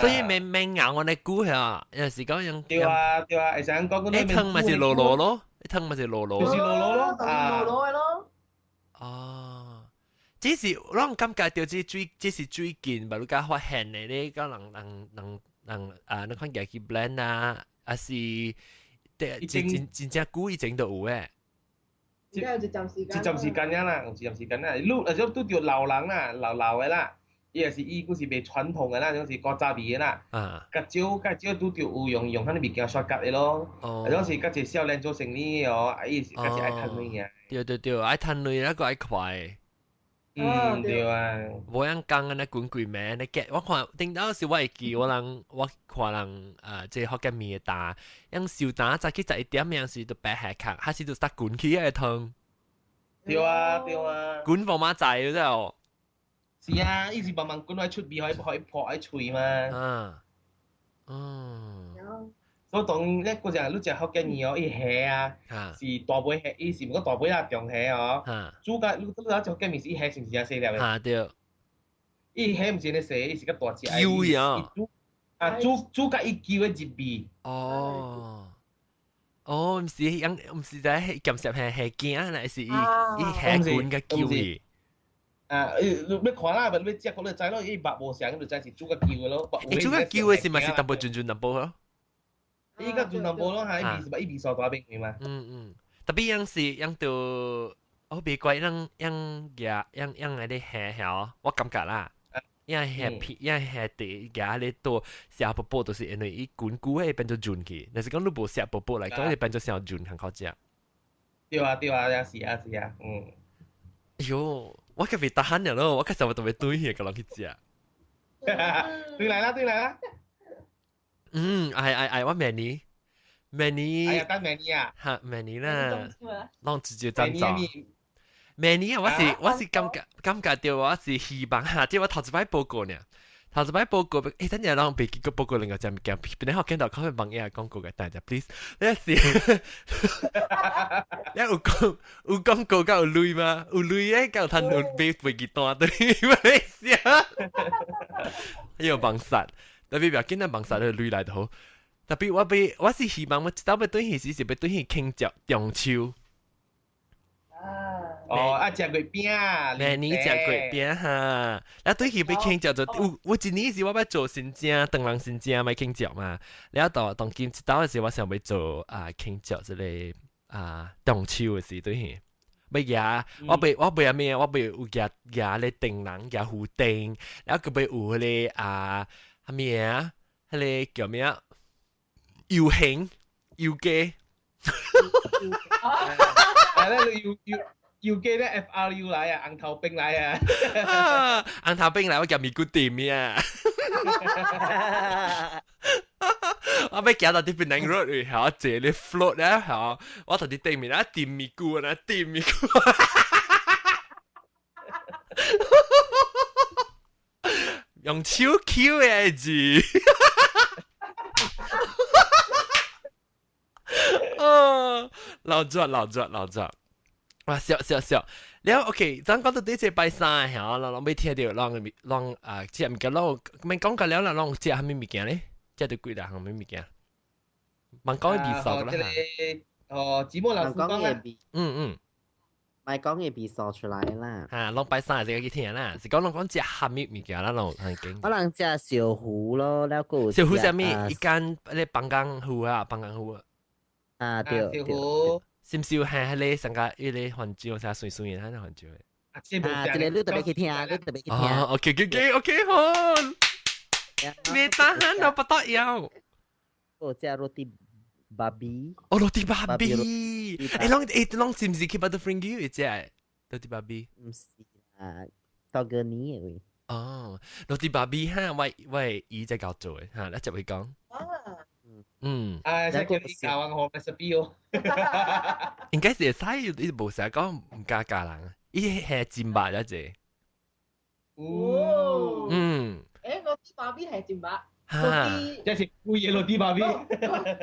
所以免免熬我哋估下，有時講用。對啊對啊，會使講講。你湯咪是囉囉咯，你湯咪是囉囉。就是囉囉咯，啊。囉囉的咯。哦，這是我感覺到這最這是最近，嘛你敢發現的，你講人人人人啊，你看家去 blend 啊，還是真真真正久以前都有的。一段時間。一段時間啦，有一段時間啦。你若是拄著老人啦，老老的啦，伊也是伊閣是賣傳統的啦，種是古早味的啦。較少較少拄著有用用彼个物件刷甲的咯。啊，種是較濟少年做生意的哦，啊，伊是較濟愛趁錢啊。對對對，愛趁錢那個愛快。嗯，對啊。無樣講按呢滾規暝，你結我看頂到時我會記我人我看人啊，這福建麵的擔，用燒擔早起11點樣時就白下殼，還是就得滾起來湯。對啊對啊。滾放馬仔真哦。是啊，伊是慢慢滾來出味，可以可以破喺喙嘛。啊，嗯。所以當咧嗰陣你食福建麵哦，伊蝦啊，是大尾蝦，伊是毋講大尾啊，中蝦哦。煮甲你你知食福建麵是伊蝦是毋是誠細粒的？啊對。伊蝦毋是按呢細，伊是較大隻。幼啊。煮啊煮煮甲伊舊的入味。哦。哦，毋是養，毋是在鹹濕蝦蝦羹，乃是伊伊蝦滾甲舊去。啊，你要看啦，你要食，你知咯，伊肉無相，你就知是煮甲舊的咯。伊煮甲舊的是嘛是淡薄潤潤淡薄咯？伊較潤淡薄咯，嚇，伊味是伊味素大變嘛。嗯嗯，特別樣是樣到，我別怪樣樣夾樣樣來咧蝦曉，我感覺啦，樣蝦皮樣蝦地夾咧多食薄薄，就是因為伊滾久會變做潤去。若是講你無食薄薄來講，會變做傷潤，較好食。對啊對啊，也是啊是啊，嗯。哎喲，我較袂得閒了咯，我較想要特別對去個人去食。對來啦對來啦。嗯，哎哎哎，我明年，明年，哎呀，等明年啊，哈，明年啦，攏直接贊助。明年啊，我是感覺到我是希望哈，即我頭一擺報告呢，頭一擺報告，欸，等陣攏袂記個報告另外隻物件，本來我見到看網頁廣告嘅，等下 please，你是，你有講有廣告甲有鐳嗎？有鐳的，甲有趁有買飛機單對，馬來西亞，還有網殺。特別不要緊啊，網殺的鐳來就好。特別我欲我是希望我一道欲轉去時是欲轉去慶祝中秋。哦，啊，食月餅，明年食月餅哈。啊，轉去欲慶祝就有，我一年是我欲做新正，唐人新正欲慶祝嘛。了到當今一道的時，我想欲做啊慶祝這個啊中秋的時轉去。欲舉，我欲我欲啥物？我欲有舉舉咧燈籠，舉魚燈，然後閣欲有彼個啊。啥物啊？彼個叫咩啊？遊行遊街。啊！咧遊遊遊街咧 FRU 來啊，紅頭兵來啊！紅頭兵來，我夾咪骨店啊！我欲行到佇 Penang Road 位，嚇坐咧 float 咧嚇，我頭佇頂面啊，掂咪骨啊，掂咪骨。用手抾的字，哦，老熱老熱老熱，哇笑笑笑，了 OK，咱講到這個拜三嚇，咱攏欲聽著，攏攏啊，食物件攏免講甲了啦，攏食啥物物件咧？食著幾大項物物件？問講的味素啦。哦，節目老師講的味，嗯嗯。咪講嘅味素出來啦。嚇，攏拜三就去聽啦，是講攏講食啥物物件啦，攏很緊。可能食燒糊咯，了閣燒糊啥物？一間咧放工糊啊，放工糊啊。啊對對。是毋是有下彼個上個彼個番椒啥水水的，彼個番椒的？啊，這個你特別去聽，你特別去聽。哦，OK OK OK 好。沒得閒到不得了。我食 roti babi。哦，roti babi。欸，攏欸攏是毋是去 Butterfinger 會食 roti babi？毋是啊，到個年的位。哦，roti babi 哈，我我姨在教做的哈，咱接去講。嗯。啊，使叫你教我學 recipe 哦。應該是會使，伊無成日講毋敢教人，伊係真白一隻。哦。嗯。欸，roti babi 係真白。哈。這是貴的 roti babi。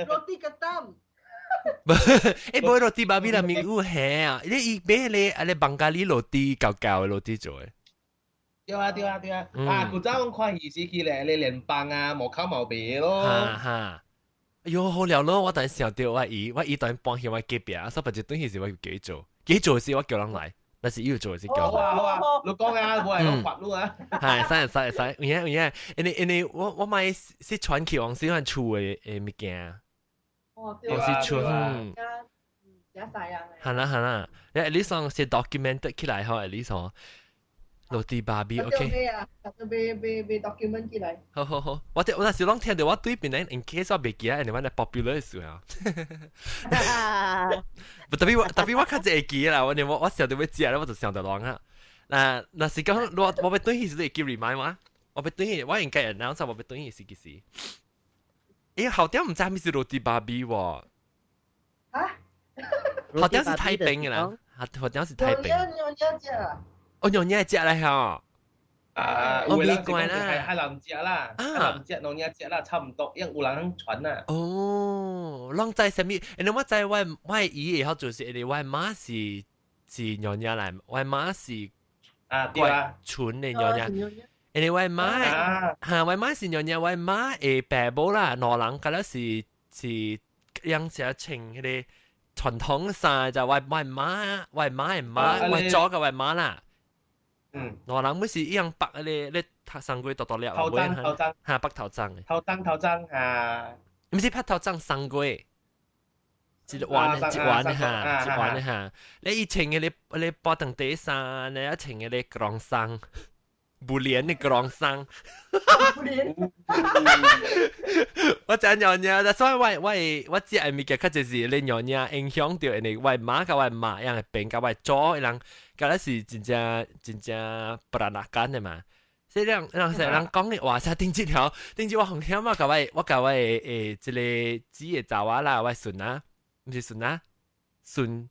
roti ketam。欸，無 roti babi 內面有蝦啊！你伊買咧啊咧邦加里 roti 厚厚的 roti 做的。對啊對啊對啊！啊，古早阮看戲時去咧，咧聯邦啊，門口嘛有賣咯。哈哈。哎喲，好了咯！我等想到我姨，我姨當搬去我隔壁，啊，所以一頓戲是我叫伊做，叫伊做時我叫人來，但是伊有做是叫。好啊好啊，你講啊，無係我發你啊。係，使使使，有影有影，因為因為我我買是傳奇王是阮厝的的物件。哦，對啊，是厝，嗯。食晒啊！係啦係啦，你你上是 document 起來吼，你上。Roti babi ，OK。買啊，買買買 document 起來。好好好，我我那時攏聽到我對邊咧，in case 我袂記得，你揾 popular 的時候。不特別我特別我較濟會記啦，我我我想到欲食咧，我就想到亂啊。嗱，若是講我我欲轉去時，會記 remind 我，我欲轉去，我應該 announce 我欲轉去是幾時？欸，後點毋知啥物是 roti babi 喎？啊？後點是太平嘅啦，後點是太平。娘娘食。哦，娘娘食咧吼。啊，我未慣啦，係海南食啦，海南食、娘娘食啦，差唔多，因為有人傳啊。哦，攏知啥物？因為我知我我姨會曉做是，因為我媽是是娘娘來，我媽是啊對啊，純的娘娘。因為我媽嚇，我媽是娘娘，我媽會爸母啦，兩人敢若是是樣只穿彼個傳統衫，就我我媽，我媽的媽，我祖嘅我媽啦。兩人每是一樣白咧，咧送過大大粒，頭鬃頭鬃，嚇白頭鬃嘅。頭鬃頭鬃嚇，毋是白頭鬃送過，一彎一彎嚇，一彎嚇。你以前嘅你你包長底衫，你一穿嘅你ក្រ衫，布簾的ក្រ衫。布簾。我知娘娘，但所以我我我食的物件較濟是你娘娘影響著，因為我媽佮我媽樣的變，佮我祖的人，敢若是真正真正 peranakan 的嘛。所以人人成人講的話，才頂這條，頂這我紅險啊，佮我我佮我的這個姊的查某啦，我孫啊，毋是孫啊，孫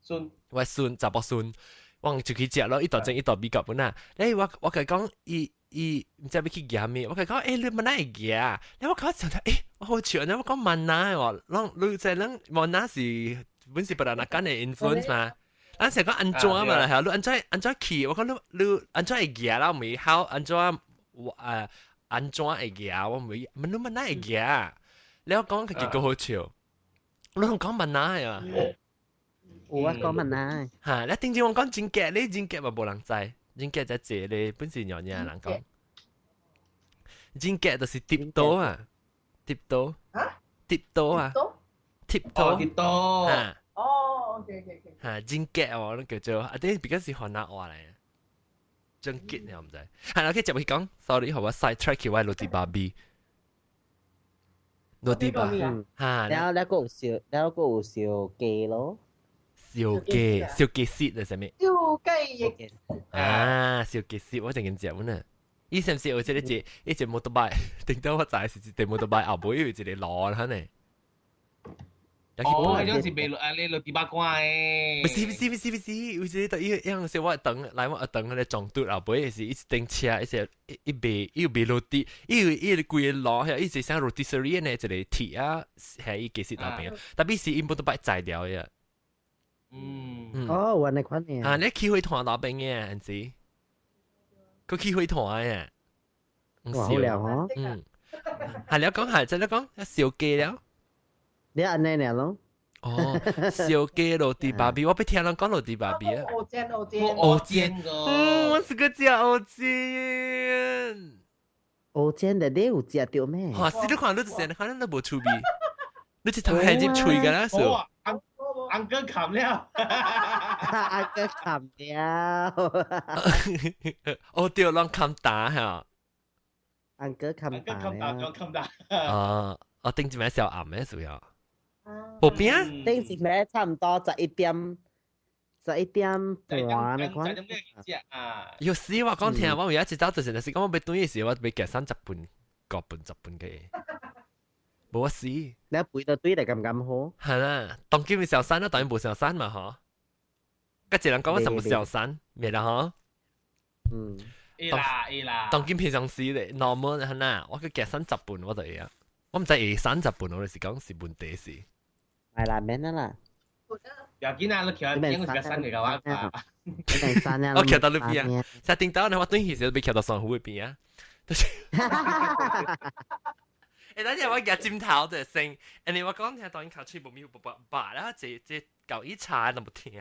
孫，我孫查某孫，我就去食咯，伊當真伊到美國本啊，咧我我共伊講伊。伊毋知欲去夾咩，我共伊講，欸，你嘛哪會夾？咧我講想欸，我好笑，我講萬哪喎，攏你知咱萬哪是本是 peranakan 的 influence 嘛？咱成講按怎嘛，係你按怎按怎去？我講你你按怎會夾啦？毋好按怎我按怎會夾？我毋會，你嘛哪會夾？你我講佢結果好笑，你講萬哪啊？有啊，講萬哪？嚇！你頂次我講真假，你真假嘛無人知。真假才濟咧，本是娘娘人講。真假就是 tiptoe 啊，tiptoe 啊，tiptoe 啊，tiptoe ，tiptoe 啊。哦，OK OK OK。嚇，真假哦，那叫做啊，啲比較是河南話嚟，真結你又毋知。係啦，OK，接去講，sorry，予我 side track 去我 roti babi。Roti babi，嚇。了了閣有燒，了閣有燒雞咯。燒雞，燒雞舌係啥物？燒雞翼。啊，燒雞舌我陣間食呢。伊是毋是有一個一一隻摩托車？頂到我知是一隻摩托車後尾有一個路可能。哦，彼種是賣啊，你 roti bakwan 的。不是不是不是不是，有一個伊樣是我等來我等彼個撞拄後尾是一頂車，一隻一一賣伊有賣 roti，伊有伊規個路遐，伊是像 rotisserie 呢，一個鐵啊，係伊雞舌後邊，特別是伊摩托車載掉嘅。哦，有按呢款的。啊，你去會團那邊嘅，毋是？佢去會團嘅。哇，好料吼。嗯，係你講係，就你講燒雞了。你按呢爾咯？哦，燒雞 roti babi，我欲聽人講 roti babi 啊。蚵煎蚵煎。蚵煎個。嗯，我是個食蚵煎。蚵煎的你有食著咩？哇，是你看你就是可能都無趣味，你一頭係入喙㗎啦，是。 Uncle 冚了， Uncle 冚了。哦對，攏冚打嚇。 Uncle 冚打。冚打，冚打。啊，我頂一暝小暗的是啊。無變啊？頂一暝差唔多11點，11點半那款。有時我講聽，我有一次走就是，是講我欲轉的時，我欲夾三十分、個半十分嘅。無死。你背到對來敢敢好？係啦，當今小三啦，當然無小三嘛，嗬。佮一人講我什麼小三，咩啦，嗬？嗯。會啦會啦。當今平常時咧，normal 係啦，我去夾三十分我就會啊。我毋知會三十分，我就是講是問題是。係啦，免啦啦。要緊啊，你徛邊個是較瘦的我啊。我徛到你邊啊，才頂到呢，我轉去時欲徛到雙虎的邊啊。欸，等陣我夾枕頭就聲，因為我講聽當然尻喙無咪無叭，然後這這舊一查都無聽。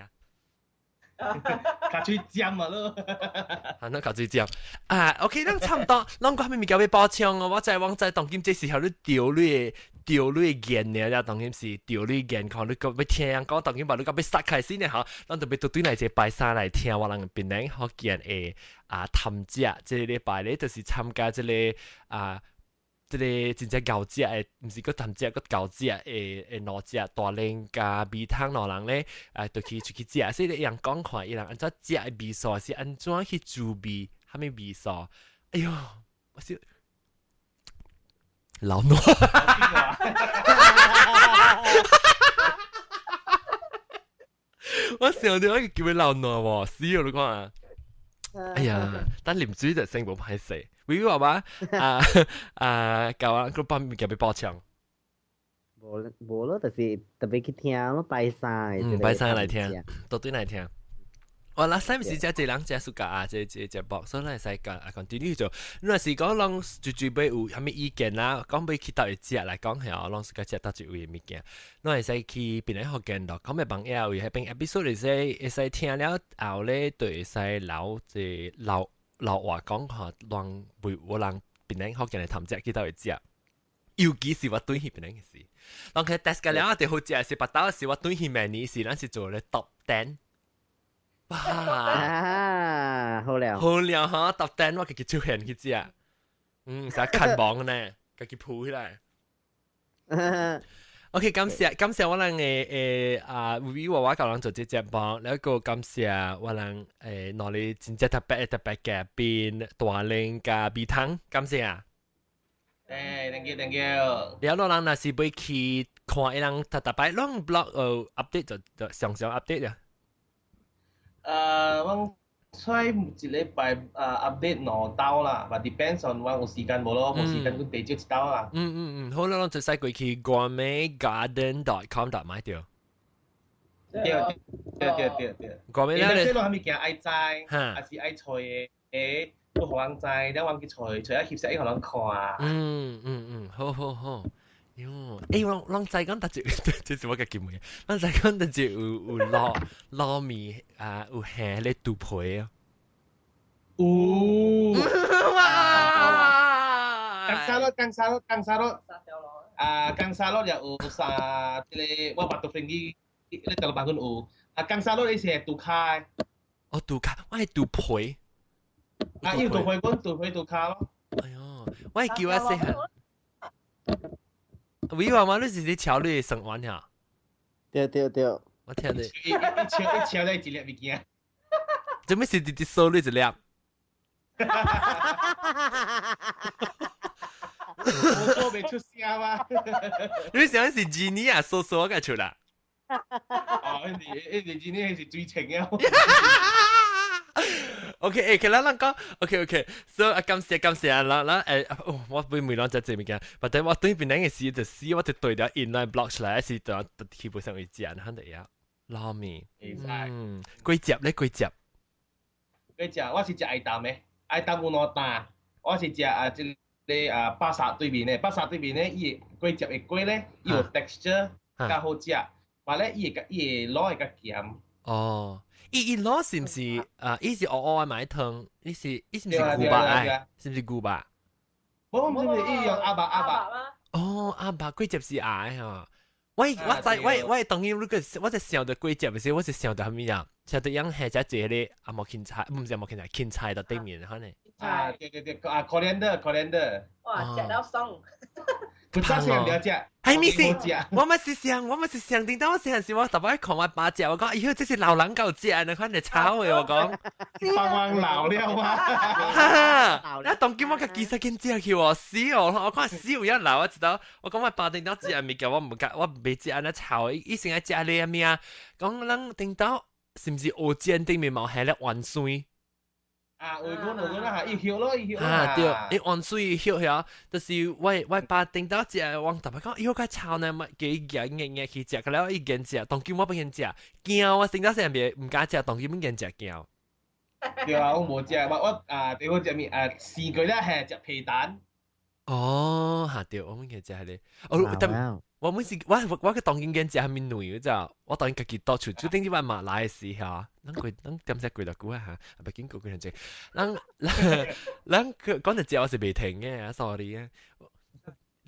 尻喙尖啊咯。啊，那尻喙尖啊，OK，咱差不多，咱個啥物物件欲補充哦？我知我知，當今這時候你著你的掉你嘅言呢，當然是掉你健康，你個欲聽人講，當然把你個欲殺開始呢，嗬，咱特別都對來這拜三來聽我人檳城福建的啊探食，這個禮拜咧就是參加這個啊。這個真正𠢕食的，毋是閣探食閣𠢕食的的兩隻大玲佮米湯兩人咧，啊，就去出去食，所以伊人講看，伊人按怎食的味素是按怎去煮味，啥物味素？哎喲，我是老奴，我想著我叫佢老奴喎，死哦！你看啊，哎呀，但啉水就先無歹勢。為話嘛啊啊，教我個幫物件欲報唱。無無咯，就是特別去聽咯，拜三。嗯，拜三來聽，都對來聽。我那三是遮濟人遮暑假啊，這這節目，所以咱會使講啊，continue 做。你若是講攏就準備有啥物意見啦，講欲去佗位食來講下，攏是佮食佗一位的物件。你會使去檳城福建咯，講欲網頁位彼邊 episode 會使會使聽了後咧，就會使留這留留話講下，讓袂有人檳城福建的探食去佗位食。尤其是我轉去檳城的時，當佢 test 個了，就好食是腹肚是我轉去明年時，咱是做咧 top ten。哇！啊，好了，好了哈，top ten 我家己出現去食，嗯，使看網呢，家己鋪起來。OK，感謝感謝我人的誒啊，維維娃娃教人做這節目，然後感謝我人誒，攞嚟真正特別特別嘅賓大玲佮米湯，感謝啊！誒，thank you，thank you。了，老人若是欲去看伊人特特擺，攏 blog update 就就常常 update 啊。我出一禮拜update 兩道啦，but depends on 我有時間無咯，無時間阮地少一道啦。嗯嗯嗯，好啦，咱就使過去 gourmetgarden.com.my 對。對對對對對。 gourmet 咧，你講啥物件愛知，還是愛揣的？誒，都予人知，了阮去揣揣啊翕相，伊予人看。嗯嗯嗯，好好好。喲，欸，我攏知講，但是這是我家己問，咱知講，但是有有撈撈麵啊，有蝦咧肚皮啊。有。哇！江沙咯，江沙咯，江沙咯。啊，江沙咯又有啥？這個我捌到飛機，咧大陸辦公有。啊，江沙咯，伊是肚跤。哦，肚跤，我係肚皮。啊，伊有肚皮，阮肚皮肚跤咯。哎喲，我係叫我細漢。喂，媽媽，你是咧敲你生丸呀？對對對。我聽你。一敲一敲咧一粒物件。做咩是直直掃你一粒？我做袂出聲嗎？你想是吉尼啊，掃掃我個出來。哦，伊是吉尼是水情啊。 OK，誒，其實咱講，OK OK，所以啊，感謝感謝啊，咱咱誒，哦，我會問咱只這物件，或者我對邊兩個事就死，我就對條 inline block 出來，是對基本上會食，肯定呀，撈麵，嗯，幾隻咧？幾隻？幾隻？我是食愛淡的，愛淡有兩擔，我是食啊，這個啊巴剎對面的，巴剎對面的，伊粿汁的粿咧，伊有 texture 較好食，但咧伊會伊會滷會較鹹。哦。伊伊滷是毋是啊？伊是烏烏的麥湯，伊是伊是毋是牛肉啊？是毋是牛肉？無毋是，伊用鴨肉鴨肉。哦，鴨肉粿汁是鴨的吼。我我知我我當然如果我在想著粿汁的時，我是想著啥物啊？想著養下只這個紅毛芹菜，毋是紅毛芹菜，芹菜佇頂面，可能。啊，對對對，啊，coriander coriander。哇，食到爽。佢真係唔了食。係咪是？我咪是想，我咪是想，頂到我細漢時，我特別看我爸食，我講，哎喲，這是老人夠食，你看你炒的，我講。幫忙老了嗎？哈！那當今我家己使緊食去喎，死哦！我講死有一老，我知道，我講我爸頂到食物件，我唔敢，我袂食按呢炒，伊先愛食你咩啊？講咱頂到是毋是蚵仔煎頂面嘛有彼粒芫荽？啊，有講有講啦，伊葉咯，伊葉啊，對，伊芫荽葉遐，就是我我爸頂到食，我特別講，伊好較臭呢，嘛幾夾硬硬去食，了伊堅食，當今我不肯食，驚我頂到細漢毋敢食，當今阮堅食驚。對啊，我無食，我我啊，對我食物啊，試過了係食皮蛋。哦，嚇對，我們堅食彼個，哦，但我每次我我去當今堅食啥物內，你知我當家己倒厝，就頂啲擺馬來的時候，咱過咱點只過來久啊嚇，袂經過幾兩隻，咱咱咱講一食我是袂停的，sorry 啊。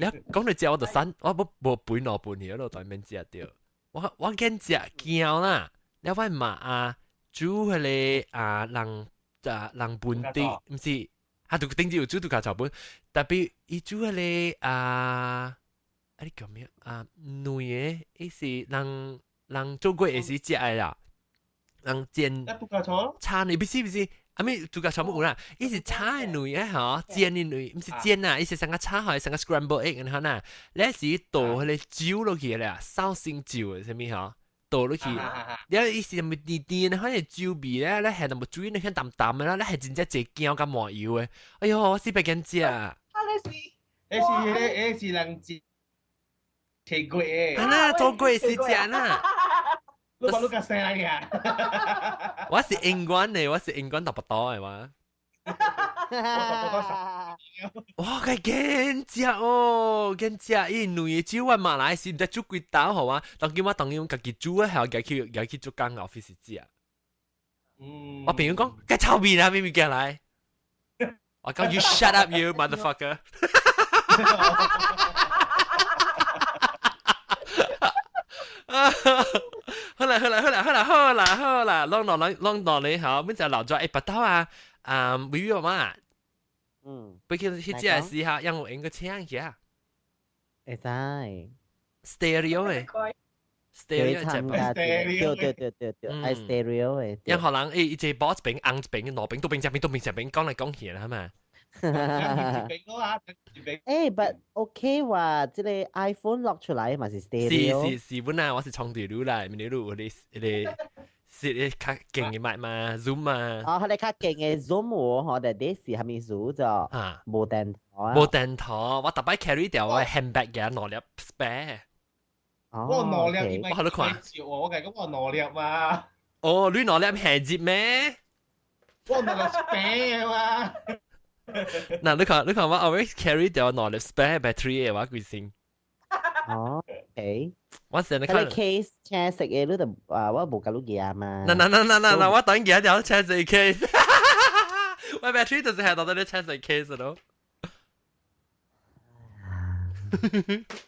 你講到食我就散，我無無肥兩半去咯，對面食著。我驚食驚啦，你我媽啊煮彼个啊人啊人本地，毋是，啊就頂次有煮獨家炒飯，特別伊煮彼个啊啊你叫咩啊？卵的，伊是人人做過會使食的啦，人煎啊獨家炒，炒你不是不是。啊咪獨家炒冇有啦，伊是炒的卵的吼，煎的卵，毋是煎啊，伊是成個炒好，成個 scramble egg 咁樣你是倒彼个酒落去咧，紹興酒的啥物吼，倒落去，你伊是咪甜甜的，反正酒味咧，你係淡薄水，你看淡淡的啦，你係真正濟薑佮麻油的，哎喲，我死別敢食。啊，你是，彼是彼彼是人煎切過的。啊那做過是食啦。你把你個聲嚟啊！我是英國的，我是英國大不多的我。哇！佢驚食哦，驚食！伊兩個酒我馬來是毋知煮幾道好啊？當今我當用家己煮啊，還家去家去做工 office 食。我朋友講，該臭味啦，咩物件來？我講 you shut up you motherfucker！好啦好啦好啦好啦好啦好啦，攏落攏攏落你好，每隻留咗一百刀啊！啊，微微嘛，不去去這時下，讓我用個請去啊。會使。 stereo 的，stereo 參加對對對對對，愛 stereo 的。任何人伊一個一邊，紅一邊，兩邊，東邊、西邊，東邊、西邊，講來講去啦，係嘛？欸，but OK 話，這個 iPhone 落出來嘛是 stereo。是是是，本來我是從地路來，咪你路你你是你較勁的麥嘛，Zoom 嘛。哦，佢哋較勁的 Zoom 喎，我哋啲是係咪數就？啊，無電頭啊。無電頭，我逐擺 carry 掉我 handbag 嘅兩粒 spare。我兩粒，我喺度看。我講我兩粒嘛。哦，你兩粒係熱咩？我兩粒 spare 嘛。嗱，你看，你看我 always carry 掉兩粒 spare battery 嘅話，幾先？哦，OK。我成日看。佢 case 青色嘅，你就啊，我無甲你寄嘛。嗱嗱嗱嗱嗱嗱，我等寄條青色 case。我 battery 就是係到啲青色 case 咯。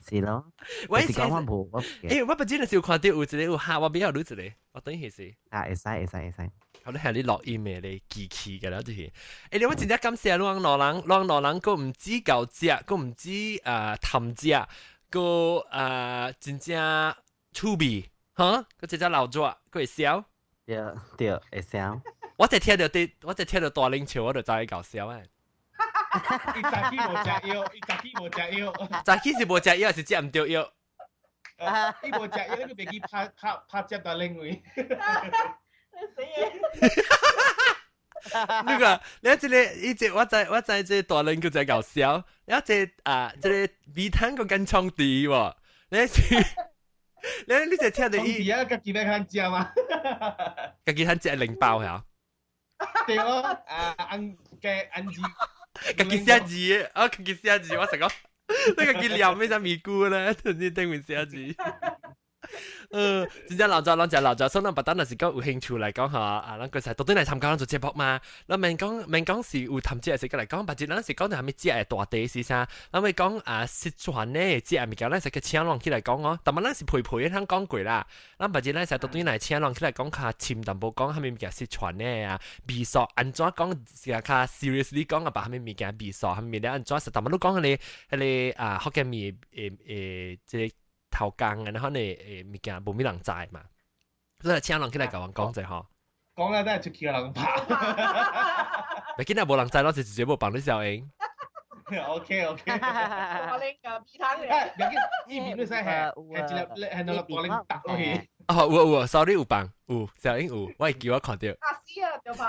是咯。喂，是講我無我。欸，我不知你是有看到有一個有蝦，我比較有一個，我等彼時。啊，會使會使會使。好，你係你錄音的咧機器㗎啦，就是。欸，你我真正感謝攏老人，攏老人，閣毋止夠食，閣毋止啊貪食，閣啊真正趣味，哈？閣真正老熱，閣會笑。對對，會笑。我一聽著啲，我一聽著大奶笑，我就知伊搞笑啊。伊早起無食藥，伊早起無食藥。早起是無食藥，是食毋著藥。伊無食藥，你袂記拍拍拍接到另位。死嘢！你個，你這個，伊這我知我知這大人叫在搞笑，你這啊，這個味湯個跟創地喎，你是，你你這聽著伊啊，家己欲通食嗎？家己通食零包嚇？對哦，啊，按嘅按字，家己寫字，啊，家己寫字，我成講，你家己念咩啥咪咕咧？你頂面寫字。真正老早，咱食老早，所以咱不單若是講有興趣來講吼，啊，咱個是到底來參加咱做節目嘛？咱免講免講是有談這是過來講，別咱是講著啥物食的大題是啥？咱會講啊，失傳的食的物件，咱是去請人起來講哦。但嘛，咱是陪陪通講過啦。咱別咱是到底來請人起來講較深淡薄，講啥物物件失傳的啊？味素按怎講是較 seriously 講啊？把啥物物件味素，啥物咧按怎？但嘛，你講彼個彼個啊，福建麵誒誒，這個。頭工啊，然後呢誒物件無咩人知嘛，所以請人起來共阮講者吼。講啊，真係出去人拍。咪見到無人知，攞是直接無幫你小英。 OK OK。我拎個鼻湯嚟。哎，別緊，伊面你使係係一粒係兩粒大拎搭落去。哦，有有，sorry 有幫有小英有，我會叫我看著。啊死啊，就跑。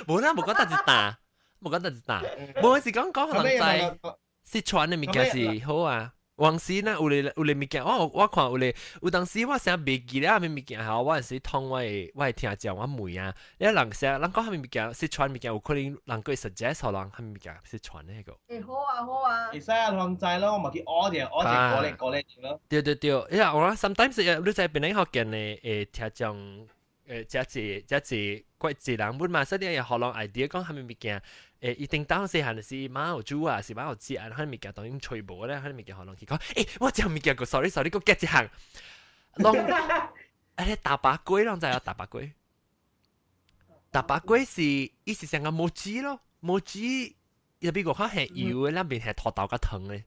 無啦，無講得一打，無講得一打，無是講講人知，四川的物件是好啊。往時呢，有咧有咧物件，我我看有咧，有當時我成袂記得啥物物件吼，我是通我的我會聽講我問啊，你人成人講啥物物件，四川物件有可能人會 suggest 予人啥物物件四川那個。欸，好啊好啊。會使啊，人知咯，我嘛去學者，學者過來過來咯。對對對，因為我 sometimes 你在邊個福建的會聽講，誒，遮濟遮濟怪濟人本嘛，所以你會予人 idea 講啥物物件，一定當時係是媽有煮啊，是媽有食啊，彼物件當然吹無咧，彼物件可能去講，我食物件個，sorry sorry，閣 get 一項，攏，大把粿，攏知影大把粿？大把粿是，伊是成個麻糬咯，麻糬入邊個較係油的，兩邊係土豆佮糖的。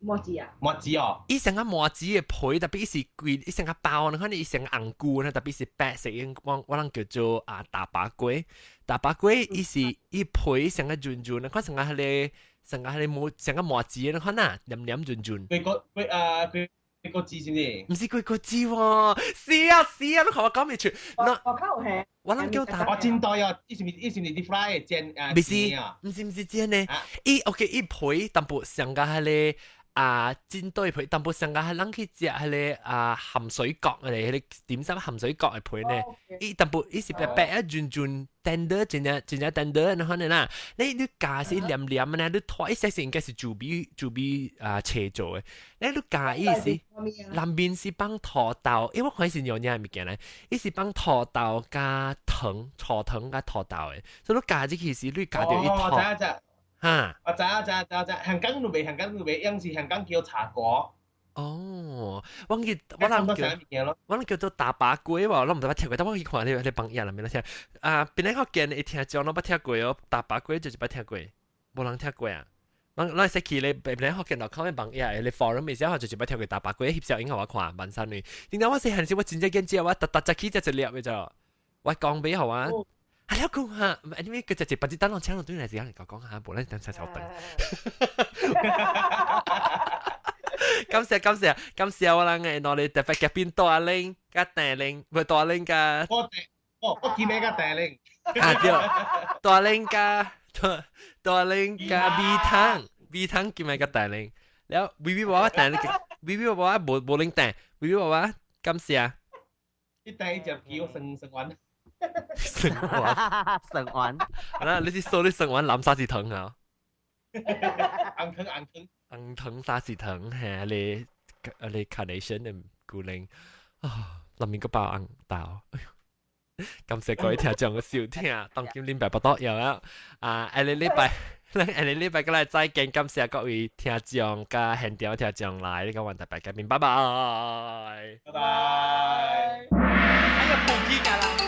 麻糬啊？麻糬哦。伊成個麻糬的皮，特別是規，伊成個包，你看伊成個紅菇，特別是白色，我人叫做啊大把粿。大把粿，伊是伊皮成個潤潤，你看成個彼个成個彼個麻成個麻糬，你看呐，黏黏潤潤。粿果粿啊粿粿果子是毋是？毋是粿果子喎，是啊是啊，你看我講未出。我我較有係。我諗叫大。我煎袋啊，伊是毋是啲 fry 煎啊？毋是，毋是毋是煎的。伊 OK，伊皮淡薄上個彼個啊煎堆皮，淡薄上個係人去食彼个啊鹹水角的，彼个點心鹹水角的皮呢？伊淡薄伊是白白啊潤潤 tender 真正真正 tender，你看你啦，你咬是黏黏的呢，你拖一些是應該是豬米豬米啊切做的，你咬伊是內面是放土豆，因為我看是娘惹物件咧，伊是放土豆加糖、粗糖加土豆的，所以你咬入去時，你咬著伊哦，知啊知。哈！我知啊知啊知啊知，香港都賣，香港都賣，樣是香港叫茶果。哦，我人叫做大把粿喎，我毋知捌聽過，但我去看你你朋友內面聽啊，邊個福建會聽講攏捌聽過哦，大把粿就是捌聽過，無人聽過啊。咱會使去咧，邊個福建路口的網頁，咧 forum 咪寫就是捌聽過大把粿，翕相影予我看，萬山女。點解我細漢時我真正見食，我逐逐食起食一粒的就，我講俾予我。啊，你講下，anyway，佢就一別子等我請我對來時間嚟講下，無咱等下稍等。感謝感謝感謝我人嘅我哋特別嘉賓大玲佮大玲，唔係大玲佮。我哦，我記名佮大玲。啊對，大玲佮大玲佮米湯，米湯叫咩佮大玲？了，微微娃娃大玲，微微娃娃無無玲大，微微娃娃感謝。一帶一隻叫生生丸。生丸，生丸。啊，你是說你生丸藍沙士糖啊？紅糖紅糖。紅糖沙士糖係你你 carnation 的古靈啊，內面個包紅豆。感謝各位聽眾嘅收聽，當今禮拜不多有啊！啊，下個禮拜，咱下個禮拜過來再見，感謝各位聽眾佮現場聽眾來，你講完大拜見面，拜拜，拜拜。哎呀，普及㗎啦。